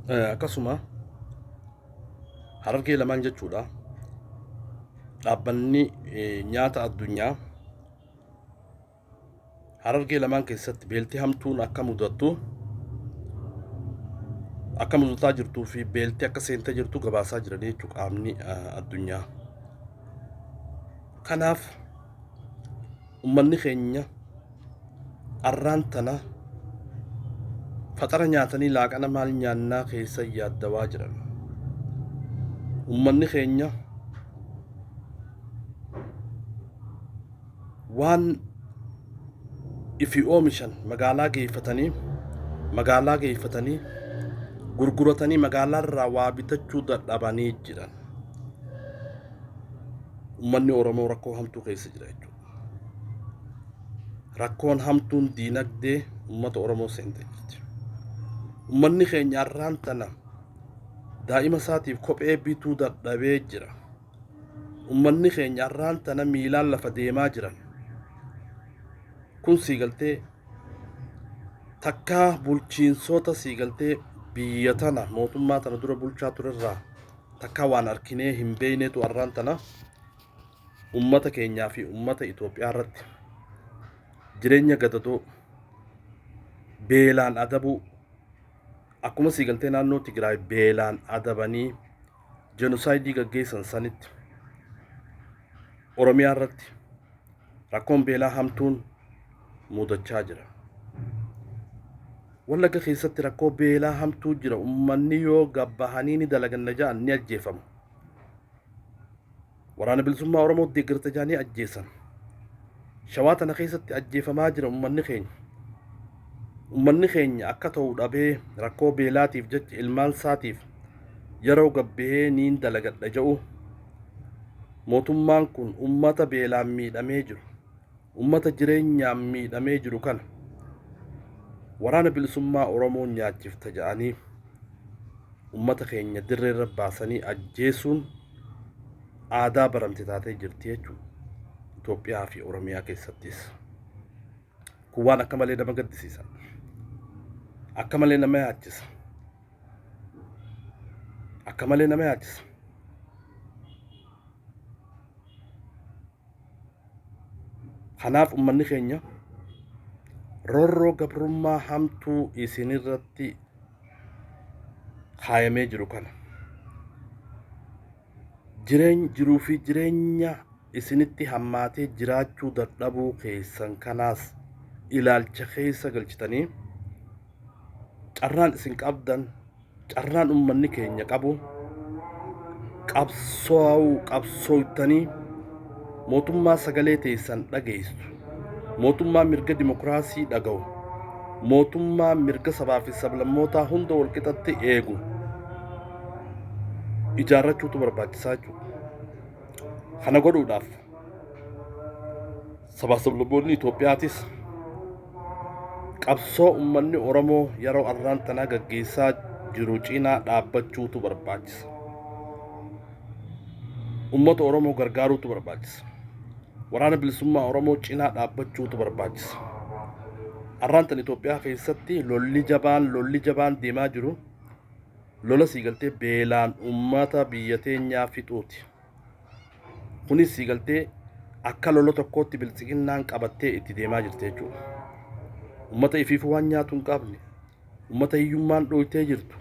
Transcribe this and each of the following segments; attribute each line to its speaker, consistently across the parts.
Speaker 1: Akkasuma Harargee lamaan jechuudha. Dhaabbanni nyaata addunyaa Harargee lamaan keessatti beelti hamtuun akka mudattu akka mudataa jirtuu fi beelti akka seentee jirtu gabaasaa jiranii jechuudha qaamni addunyaa. Kanaaf ummanni keenya arraan tana faxara nyaatanii laaqana maal nyaannaa keessa yaaddawaa jiran. Ummanni keenya waan ifi oomishan magaalaa geeffatanii magaalaa geeffatanii gurguratanii magaalaarraa waa bitachuu dadhabanii jiran. Ummanni Oromoo rakkoo hamtuu keessa jira jechuudha. Rakkoon hamtuun diinagdee uummata Oromoo seentee jirti. Uummanni keenya har'aan tana daa'ima isaatiif kophee bituu dadhabee jira. Uummanni keenya har'aan tana miilaan lafa deemaa jiran. Kun sii galtee takkaa bulchiinsota sii galtee biyya tana mootummaa tana dura bulchaa turerraa takkaa waan arkinee hin beeknetu har'aan tana ummata keenyaa fi ummata Itoophiyaa irratti jireenya gadadoo beelaan adabuu akkuma sii galtee naannoo Tigraay beelaan adabanii jenosaayidii gaggeessan sanitti Oromiyaa irratti rakkoon beelaa hamtuun mudachaa jira. Wallagga keessatti rakkoo beelaa hamtuu jira. Ummanni yoo gabbahanii ni dalaganna ja'an ni ajjeefamu. Waraana Bilisummaa Oromoo deeggarta jedhanii ajjeesan. Shawaa tana keessatti ajjeefamaa jira ummanni keenya. Ummanni keenya akka ta'u dhabee rakkoo beelaatiif jecha ilmaan isaatiif yeroo gabbahee niin dalagadha jedhu mootummaan kun ummata beelaan miidhamee jiru, ummata jireenyaan miidhamee jiru kana Waraana Bilisummaa Oromoo nyaachifta jedhanii ummata keenya dirreerra baasanii ajjeesuun aadaa baramte taatee jirti jechuudha. Itoophiyaa fi Oromiyaa keessattis. Kun waan akka malee nama gaddisiisa. Akka malee nama yaachisa. Akka malee nama yaachisa. Kanaaf ummanni keenya roorroo gabrummaa hamtuu isinirratti kaayamee jiru kana jireeny jiruu fi jireenya isinitti hammaatee jiraachuu dadhabuu keessan kanaas ilaalcha keessa galchitanii carraan isin qabdan Carraan ummanni keenya qabu qabsoo'uu qabsooytanii mootummaa sagalee teessan dhageessu, mootummaa mirga dimokiraasii dhaga'u, mootummaa mirga sabaa fi sablammootaa hunda walqixatti eegu ijaarrachuutu barbaachisaa jechuudha. Kana godhuudhaaf Sabaa sablammoonni Itoophiyaatis qabsoo ummanni Oromoo yeroo arraan tanaa gaggeessaa jiru cinaa dhaabbachuutu barbaachisa. Ummata Oromoo gargaaruutu barbaachisa. Waraana Bilisummaa Oromoo cinaa dhaabbachuutu barbaachisa. Arraan tan Itoophiyaa keessatti lolli jabaan lolli jabaan deemaa jiru lola siigaltee beelaan ummata biyya teenyaa fixuuti. Kunis sii galtee akka lola tokkootti biltsiginnaan qabattee itti deemaa jirti jechuudha. Ummata ifiifuu waan nyaatu hin qabne, ummata hiyyummaan dhooytee jirtu,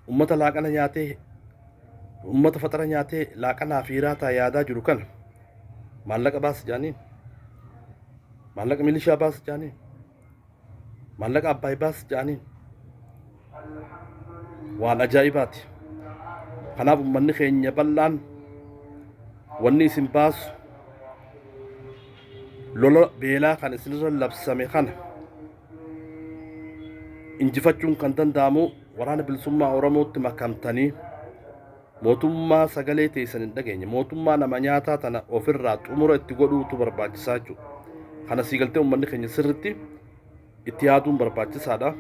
Speaker 1: ummata laaqana nyaatee, ummata faxara nyaatee laaqanaa fi hiraataa yaadaa jiru kana maallaqa baasi jedhaniin, maallaqa milishaa baasi jedhaniin, Maallaqa Abbaay baas jedhaniin. Waan ajaa'ibaati. Kanaaf uummanni keenya bal'aan wanni isin baasu lola beelaa kan isinirra labsame kana injifachuun kan danda'amu waraana bilisummaa Oromootti makamtanii mootummaa sagalee teessan hin dhageenye mootummaa nama nyaataa tana ofirraa xumura itti godhuutu barbaachisaa jechuudha. Kana sii galtee uummanni keenya sirritti itti yaaduun barbaachisaadha.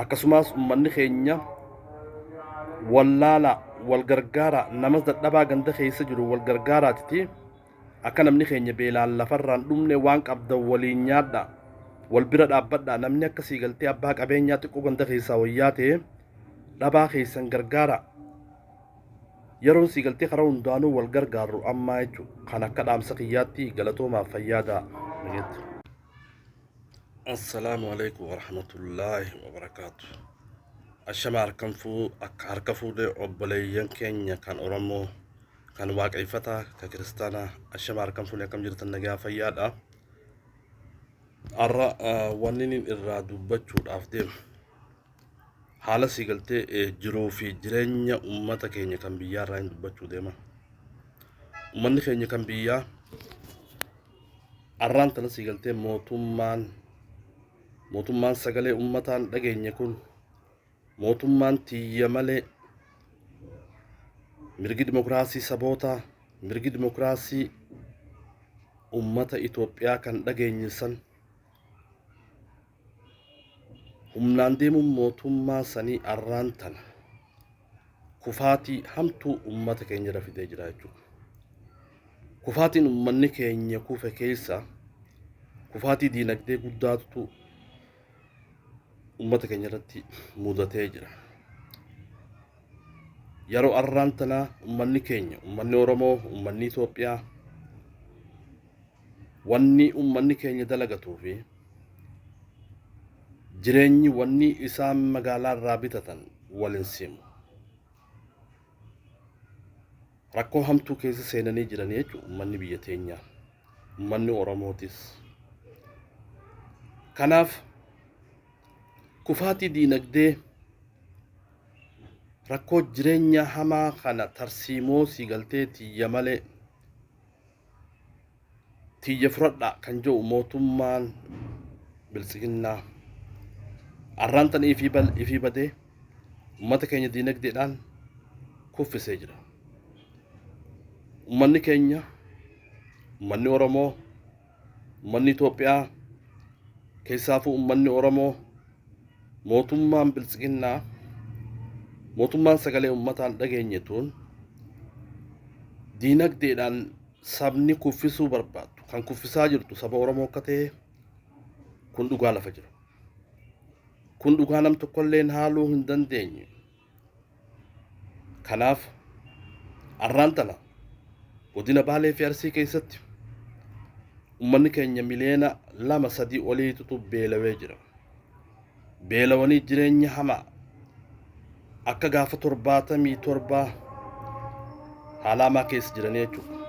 Speaker 1: Akkasumas uummanni keenya wallaalaa wal gargaaraa nama dadhabaa ganda keessa jiru wal gargaaraatiti akka namni keenya beelaan lafarraan dhumne waan qabdan waliin nyaadha. Wal bira dhaabbadhaa namni akka sii galtee abbaa qabeenyaa xiqqoo ganda keessaa wayyaa ta'e dhabaa keessan gargaara. Yeroon sii galtee karaa hundaanuu wal gargaarru ammaa jechuudha. Kan akka dhaamsa kiyyaatti galatoomaaf fayyaadaa. Nageetti. Assalaamu alaikum warahmatullaahi wabarakaatu. Ashama harkan fuu akka harka fuudhee obboleeyyan keenya kan Oromoo kan waaqeffataa kan kiristaanaa ashama harkan fuudhee akkam jirtan nagaa fayyaadha. Har'a wanni inni irraa dubbachuudhaaf deemu haala sii galtee jiruu fi jireenya uummata keenya kan biyyaa irraa hin dubbachuu deema. Uummanni keenya kan biyyaa arraan tana sii galtee mootummaan sagalee uummataan dhageenye kun mootummaan tiyya malee mirgi dimokiraasii sabootaa mirgi dimokiraasii uummata Itoophiyaa kan dhageenye san humnaan deemuun mootummaa sanii arraan tana kufaatii hamtuu uummata keenya irra fidee jira jechuudha. Kufaatiin uummanni keenya kufe keessa kufaatii diinagdee guddaatu uummata keenya irratti mudatee jira. Yeroo arraan tanaa uummanni keenya, uummanni Oromoo, uummanni Itoophiyaa wanni uummanni keenya dalagatuu fi jireenyi wanni isaan magaalaa irraa bitatan wal hin simu. Rakkoo hamtuu keessa seenanii jiranii jechuudha uummanni biyya teenyaa, uummanni Oromootis. Kanaaf kufaatii diinagdee rakkoo jireenya hamaa kana tarsiimoo sii galtee tiyya malee tiyya fudhadhaa kan jedhu mootummaan biltsiginnaa arraan tana ifii badee uummata keenya diinagdeedhaan kuffisee jira. Uummanni keenya, uummanni Oromoo, uummanni Itoophiyaa keessaafuu uummanni Oromoo mootummaan biltsiginnaa mootummaan sagalee uummataan dhageenye tun diinagdeedhaan sabni kuffisuu barbaaddu kan kuffisaa jirtu saba Oromoo akka ta'e kun dhugaa lafa jira. Kun dhugaa nam tokkolleen haaluu hin dandeenye. Kanaaf arraan tana godina Baalee fi Arsii keessatti uummanni keenya miliyoona 2-3 oliitutu beelawee jira. Beelawanii jireenya hamaa akka gaafa 77 haala hamaa keessa jiranii jechuudha.